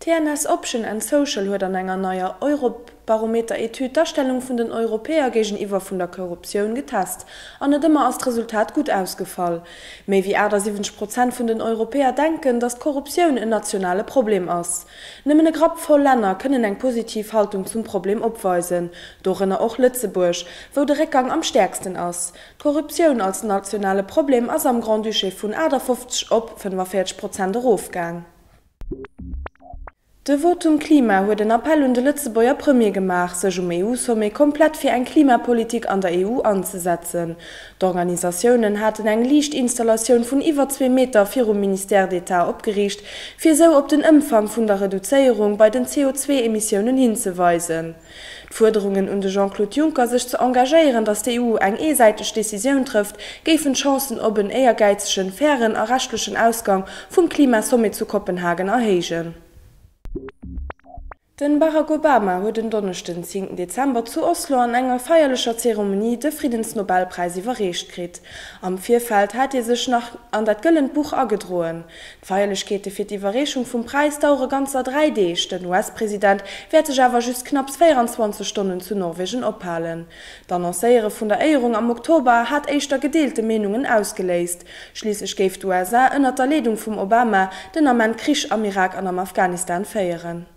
TNS Option and Social huet an enger neier Eurobarometer-Etüd d'Astellung vun den Europäer géigeniwwer vun der Korruptioun getest. An net ëmmer ass d'Resultat gutt ausgefall. Méi wéi 78 Prozent vun den Europäer denken, datt d'Korruptioun en nationale Problem ass. Nëmmen e Grapp voll Länner kënnen eng positiv Haltung zum Problem opweisen, dorënner och Lëtzebuerg, wou de Réckgang am stäerksten ass. D'Korruptioun als nationale Problem ass am Grand-Duché vun 58 op 45 Prozent erofgaang. De Votum Klima huet en Appell un de Lëtzebuerger Premier gemaach, sech um EU-Sommet komplett fir eng Klimapolitik an der EU anzesetzen. D'Organisatiounen haten eng Liichtinstallatioun vun iwwer zwee Meter virum Ministère d'État opgeriicht, fir esou op den Ëmfang vun der Reduzéierung bei den CO2-Emissiounen hinzeweisen. D'Fuerderungen un de Jean-Claude Juncker, sech ze engagéieren, datt d'EU eng eesäiteg Decisioun trëfft, géifen d'Chancen op en éiergäizegen, fairen a rechtlechen Ausgang vum Klimasommet zu Kopenhagen erhéijen. Den Barack Obama huet en Donneschden, 10 Dezember, zu Oslo an enger feierlecher Zeremonie de Friddensnobelpräis iwwerreecht kritt. Am Virfeld hat hie sech nach an dat gëllent Buch agedroen. D'Feierlechkeete fir d'Iwwerreechung vum Präis dauere ganzer 3 Deeg, den US-President wäert sech awer just knapps 24 Stonnen zu Norwegen ophalen. D'Annoncéiere vun der Éierung am Oktober hat éischter gedeelte Meenungen ausgeléist. Schliisslech géif d'USA ënnert der Leedung vum Obama den Ament Krich am Irak an am Afghanistan féieren.